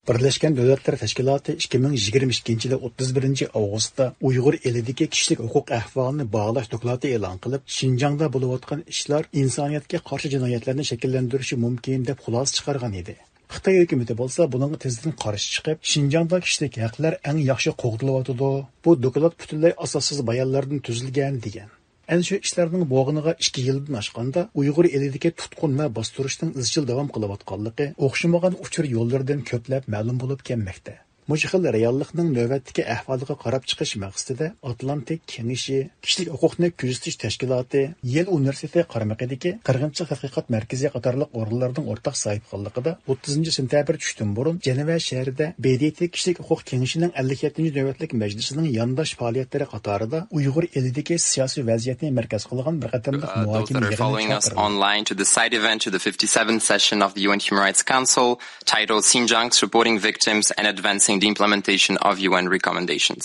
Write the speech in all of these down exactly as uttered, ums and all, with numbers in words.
بىرلەشكەن دۆلەتلەر تەشكىلاتى ئىككى مىڭ يىگىرمە ئىككىنچى يىلى ئوتتۇز بىرىنچى ئاۋغۇستتا ئۇيغۇر ئېلىدىكى كىشىلىك ھوقۇق ئەھۋالىنى باھالاش دوكلاتى ئېلان قىلىپ، شىنجاڭدا بولۇۋاتقان ئىشلار ئىنسانىيەتكە قارشى جىنايەتلەرنى شەكىللەندۈرۈشى مۇمكىن دەپ خۇلاسە چىقارغان ئىدى. خىتاي ھۆكۈمىتى بولسا بۇنىڭغا تېزدىن قارشى چىقىپ، شىنجاڭدا كىشىلىك ھەقلەر ئەڭ ياخشى قوغدىلىۋاتىدۇ، بۇ دوكلات پۈتۈنلەي ئاساسسىز بايانلاردىن تۈزۈلگەن، دېگەن. ئەنە شۇ ئىشلارنىڭ بولغىنىغا ئىككى يىلدىن ئاشقاندا، ئۇيغۇر ئېلىدىكى تۇتقۇن ۋە باستۇرۇشنىڭ ئىزچىل داۋام قىلىۋاتقانلىقى ئوخشىمىغان ئۇچۇر يوللىرىدىن كۆپلەپ مەلۇم بولۇپ كەلمەكتە. مۇشۇ خىل رېئاللىقنىڭ نۆۋەتتىكى ئەھۋالىغا قاراپ چىقىش مەقسىتىدە، ئاتلانتىك كېڭىشى، كىشىلىك ھوقۇقنى كۆزىتىش تەشكىلاتى، يېل ئۇنىۋېرسىتېتى قارمىقىدىكى قىرغىنچىلىق تەتقىقات مەركىزى قاتارلىق ئورۇنلارنىڭ ئورتاق ساھىبخانلىقىدا ئوتتۇزىنچى سېنتەبىر چۈشتىن بۇرۇن جەنۋە شەھىرىدە ب د ت كىشىلىك ھوقۇق كېڭىشىنىڭ ئەللىك يەتتىنچى نۆۋەتلىك مەجلىسىنىڭ يانداش پائالىيەتلىرى قاتارىدا ئۇيغۇر ئېلىدىكى سىياسىي ۋەزىيەتنى مەركەز قىلغان بىر قېتىملىق Uh, those مۇھاكىمە that are يىغىنى following us چاقىرىلدى. Online to the side event to the fifty-seventh session of the U N Human Rights Council, titled Xinjiang's Reporting Victims and Advancing the Implementation of U N Recommendations.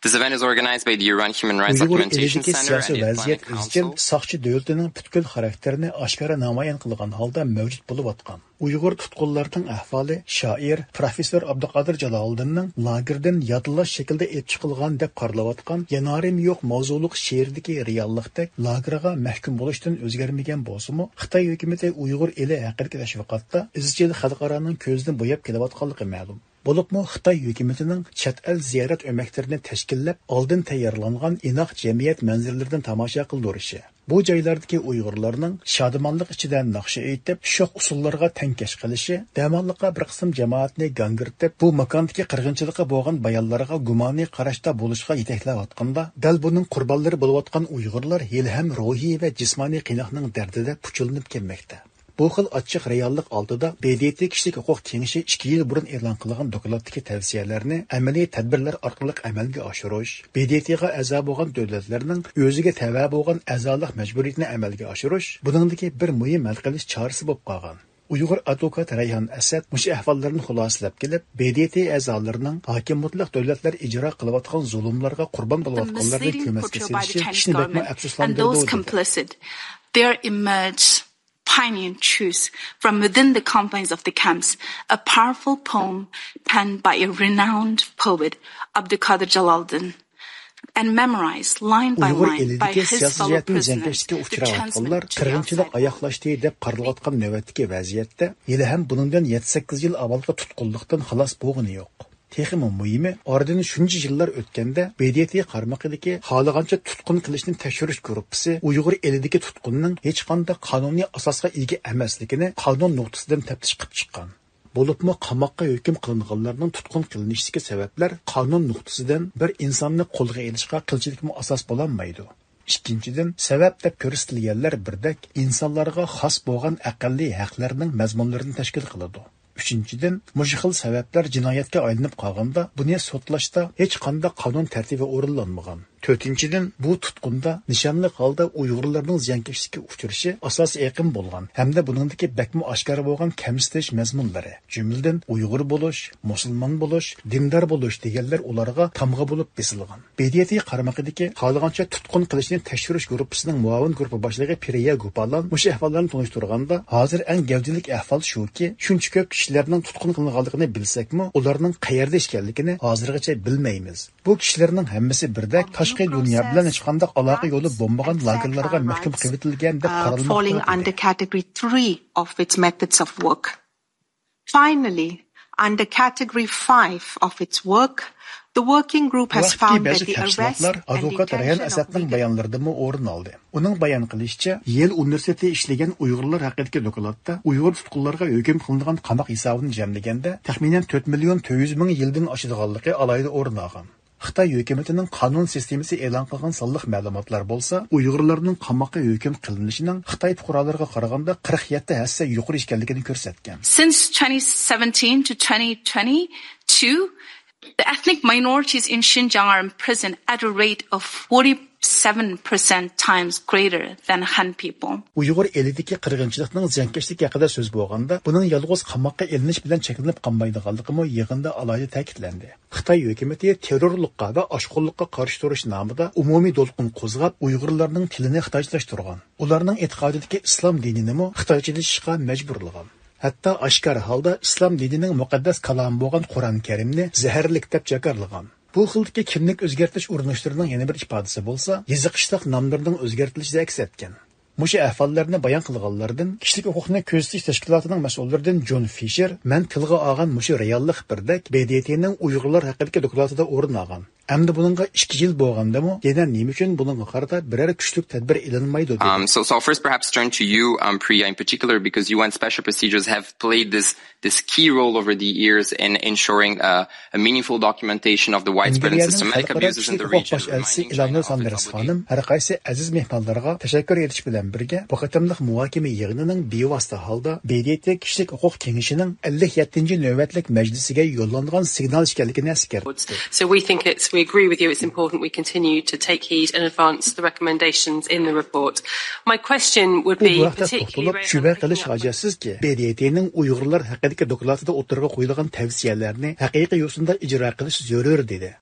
This event is organized by the Iran Human Rights ئۇيغۇر Documentation ئېلىدىكى Center سىياسىي and the ۋەزىيەت Atlantic ئىزچىل Council. ساقچى دۆلىتىنىڭ پۈتكۈل خاراكتېرىنى ئاشكارا نامايان قىلغان ھالدا مەۋجۇت بولۇۋاتقان. ئۇيغۇر تۇتقۇنلارنىڭ ئەھۋالى شائىر، پروفېسسور ئابدۇقادىر جالالىدىننىڭ لاگېردىن يادلاش شەكلىدە ئېلىپ چىقىلغان دەپ قارىلىۋاتقان يەنە رىمى يوق ماۋزۇلۇق شېئىرىدىكى رېئاللىقتەك لاگېرغا مەھكۇم بولۇشتىن ئۆزگەرمىگەن بولسىمۇ، خىتاي ھۆكۈمىتى ئۇيغۇر ئېلى ھەققىدىكى تەشۋىقاتتا ئىزچىل خەلقئارانىڭ كۆزىنى بوياپ كېلىۋاتقانلىقى مەلۇم. بولۇپمۇ خىتاي ھۆكۈمىتىنىڭ چەت ئەل زىيارەت ئۆمەكلىرىنى تەشكىللەپ، ئالدىن تەييارلانغان ئىناق جەمئىيەت مەنزىرىلىرىدىن تاماشا قىلدۇرۇشى، بۇ جايلاردىكى ئۇيغۇرلارنىڭ شادىمانلىق ئىچىدە ناخشا ئېيتىپ، شوخ ئۇسسۇللارغا تەڭكەش قىلىشى، دەماللىققا بىر قىسىم جامائەتنى گاڭگىرىتىپ، بۇ ماكاندىكى قىرغىنچىلىققا بولغان بايانلارغا گۇمانىي قاراشتا بولۇشقا يېتەكلەۋاتقاندا، دەل بۇنىڭ قۇربانلىرى بولۇۋاتقان ئۇيغۇرلار ھېلىھەم روھىي ۋە جىسمانىي قىيناقنىڭ دەردىدە پۇچۇلىنىپ كەلمەكتە. بۇ خىل ئاچچىق رېئاللىق ئالدىدا ب د ت كىشىلىك ھوقۇق كېڭىشى ئىككى يىل بۇرۇن ئېلان قىلغان دوكلاتتىكى تەۋسىيەلەرنى ئەمەلىي تەدبىرلەر ئارقىلىق ئەمەلگە ئاشۇرۇش، ب د ت غا ئەزا بولغان دۆلەتلەرنىڭ ئۆزىگە تەۋە بولغان ئەزالىق مەجبۇرىيىتىنى ئەمەلگە ئاشۇرۇش بۇنىڭدىكى بىر مۇھىم ھەل قىلىش چارىسى بولۇپ قالغان. ئۇيغۇر ئادۋوكات رەيھان ئەسەت مۇشۇ ئەھۋاللارنى خۇلاسىلەپ كېلىپ، ب د ت ئەزالىرىنىڭ ھاكىم مۇتلەق دۆلەتلەر ئىجرا قىلىۋاتقان زۇلۇملارغا قۇربان بولۇۋاتقانلارنى كۆمەچكە سېلىشى كىشىنى بەكمۇ ئەپسۇسلاندۇرىدۇ، دېدى. There emerged poignant truth from within the confines of the camps, a powerful poem penned by a renowned poet, Abdulkadir Jalaldin, and memorized line by line by his fellow prisoners, the transmitted to the outside world. ئۇيغۇر ئېلىدىكى سىياسىي جەھەتتىن زىيانكەشلىككە ئۇچراۋاتقانلار قىرغىنچىلىق ئاياغلاشتى دەپ قارىلىۋاتقان نۆۋەتتىكى ۋەزىيەتتە، ھېلىھەم بۇنىڭدىن يەتتە سەككىز يىل ئاۋۋالقى تۇتقۇنلۇقتىن خالاس بولغىنى يوق. تېخىمۇ مۇھىمى، ئارىدىن شۇنچە يىللار ئۆتكەندە، ب د ت قارمىقىدىكى خالىغانچە تۇتقۇن قىلىشنى تەكشۈرۈش گۇرۇپپىسى ئۇيغۇر ئېلىدىكى تۇتقۇننىڭ ھېچقانداق قانۇنىي ئاساسقا ئىگە ئەمەسلىكىنى قانۇن نۇقتىسىدىن تەپتىش قىلىپ چىققان. بولۇپمۇ قاماققا ھۆكۈم قىلىنغانلارنىڭ تۇتقۇن قىلىنىشىدىكى سەۋەبلەر قانۇن نۇقتىسىدىن بىر ئىنساننى قولغا ئېلىشقا قىلچىلىكمۇ ئاساس بولالمايدۇ. ئىككىنچىدىن، سەۋەب دەپ كۆرسىتىلگەنلەر بىردەك ئىنسانلارغا خاس بولغان ئەقەللىي ھەقلەرنىڭ مەزمۇنلىرىنى تەشكىل قىلىدۇ. ئۈچىنچىدىن، مۇشۇ خىل سەۋەبلەر جىنايەتكە ئايلىنىپ قالغاندا، بۇنى سوتلاشتا ھېچقانداق قانۇن تەرتىپى ئورۇنلانمىغان. تۆتىنچىدىن، بۇ تۇتقۇندا نىشانلىق ھالدا ئۇيغۇرلارنىڭ زىيانكەشلىككە ئۇچرىشى ئاساسىي ئېقىم بولغان ھەمدە بۇنىڭدىكى بەكمۇ ئاشكارا بولغان كەمسىتىش مەزمۇنلىرى، جۈملىدىن ئۇيغۇر بولۇش، مۇسۇلمان بولۇش، دىندار بولۇش دېگەنلەر ئۇلارغا تامغا بولۇپ بېسىلغان. ب د ت قارمىقىدىكى خالىغانچە تۇتقۇن قىلىشنى تەكشۈرۈش گۇرۇپپىسىنىڭ مۇئاۋىن گۇرۇپپا باشلىقى پىرىيا گوپالان مۇشۇ ئەھۋاللارنى تونۇشتۇرغاندا، ھازىر ئەڭ گەۋدىلىك ئەھۋال شۇكى، شۇنچە كۆپ كىشىلەرنىڭ تۇتقۇن قىلىنغانلىقىنى بىلسەكمۇ، ئۇلارنىڭ قەيەردە ئىكەنلىكىنى ھازىرغىچە بىلمەيمىز. بۇ كىشىلەرنىڭ ھەممىسى بىردەك تاشقى دۇنيا بىلەن ھېچقانداق ئالاقە يولى بولمىغان لاگېرلارغا مەھكۇم قىلىۋېتىلگەن دەپ قارالماقتا، دېدى. Finally, under category five of its work, the working group has found that the arrest and detention of Uyghur بايانلىرىدىمۇ ئورۇن ئالدى. ئۇنىڭ بايان قىلىشىچە، يېل ئۇنىۋېرسىتېتى ئىشلىگەن ئۇيغۇرلار ھەققىدىكى دوكلاتتا ئۇيغۇر تۇتقۇنلارغا ھۆكۈم قىلىنغان قاماق ھېسابىنى جەملىگەندە، تەخمىنەن تۆت مىليون تۆت يۈز مىڭ يىلدىن ئاشىدىغانلىقى ئالاھىدە ئورۇن ئالغان. خىتاي ھۆكۈمىتىنىڭ قانۇن سىستېمىسى ئېلان قىلغان سانلىق مەلۇماتلار بولسا، ئۇيغۇرلارنىڭ قاماققا ھۆكۈم قىلىنىشىنىڭ خىتاي پۇقرالىرىغا قارىغاندا قىرىق يەتتە ھەسسە يۇقىرى ئىكەنلىكىنى كۆرسەتكەن. Since twenty seventeen to twenty twenty-two, the ethnic minorities in Xinjiang are imprisoned at a rate of forty-seven percent times greater than Han people. ئۇيغۇر ئېلىدىكى قىرغىنچىلىقنىڭ زىيانكەشلىكى ھەققىدە سۆز بولغاندا، بۇنىڭ يالغۇز قاماققا ئېلىنىش بىلەن چەكلىنىپ قالمايدىغانلىقىمۇ يىغىندا ئالاھىدە تەكىتلەندى. خىتاي ھۆكۈمىتى تېررورلۇققا ۋە ئاشقۇنلۇققا قارشى تۇرۇش نامىدا ئومۇمىي دولقۇن قوزغاپ، ئۇيغۇرلارنىڭ تىلىنى خىتايچىلاشتۇرغان. ئۇلارنىڭ ئېتىقادىدىكى ئىسلام دىنىنىمۇ خىتايچىلىشىشقا مەجبۇرلىغان. ھەتتا ئاشكارا ھالدا ئىسلام دىنىنىڭ مۇقەددەس كالامى بولغان قۇرئان كەرىمنى زەھەرلىك دەپ جاكارلىغان. بۇ خىلدىكى كىملىك ئۆزگەرتىش ئۇرۇنۇشلىرىنىڭ يەنە بىر ئىپادىسى بولسا، يېزا-قىشلاق ناملىرىنىڭ ئۆزگەرتىلىشىدە ئەكس ئەتكەن. مۇشۇ ئەھۋاللارنى بايان قىلغانلاردىن كىشىلىك ھوقۇقنى كۆزىتىش تەشكىلاتىنىڭ مەسئۇللىرىدىن جون فىشېر، مەن تىلغا ئالغان مۇشۇ رېئاللىق بىردەك، ب د ت نىڭ ئۇيغۇرلار ھەققىدىكى دوكلاتىدا ئورۇن ئالغان. ئەمدى بۇنىڭغا ئىككى يىل بولغاندىمۇ، يەنە نېمە ئۈچۈن بۇنىڭغا قارىتا بىرەر كۈچلۈك تەدبىر ئېلىنمايدۇ دېدى. Um, so, so I'll first perhaps turn to you, um, Priya, in particular, because U N special procedures have played this, this key role over the years in ensuring uh, a meaningful documentation of the widespread and ۋېنگرىيەنىڭ systematic خەلقئارا abuses in كىشىلىك the ھوقۇق region, باش ئەلچىسى reminding ئىلانۇر China of its ساندېرس obligation. خانىم ھەر قايسى ئەزىز مېھمانلارغا تەشەككۈر ئېيتىش بىلەن بىرگە، بۇ قېتىملىق مۇھاكىمە يىغىنىنىڭ بىۋاسىتە ھالدا ب د ت كىشىلىك ھوقۇق كېڭىشىنىڭ ئەللىك يەتتىنچى نۆۋەتلىك مەجلىسىگە يوللانغان سىگنال ئىكەنلىكىنى ئەسكەرتتى. So we think it's, we agree with you, it's important we continue to take heed and advance the recommendations in the report. My question would ئۇ be بۇ ھەقتە particularly توختىلىپ، raised شۈبھە on قىلىش picking up ھاجەتسىزكى، ب د ت نىڭ ئۇيغۇرلار ھەققىدىكى دوكلاتىدا ئوتتۇرىغا قويۇلغان تەۋسىيەلەرنى ھەقىقىي يوسۇندا ئىجرا قىلىش زۆرۈر، دېدى.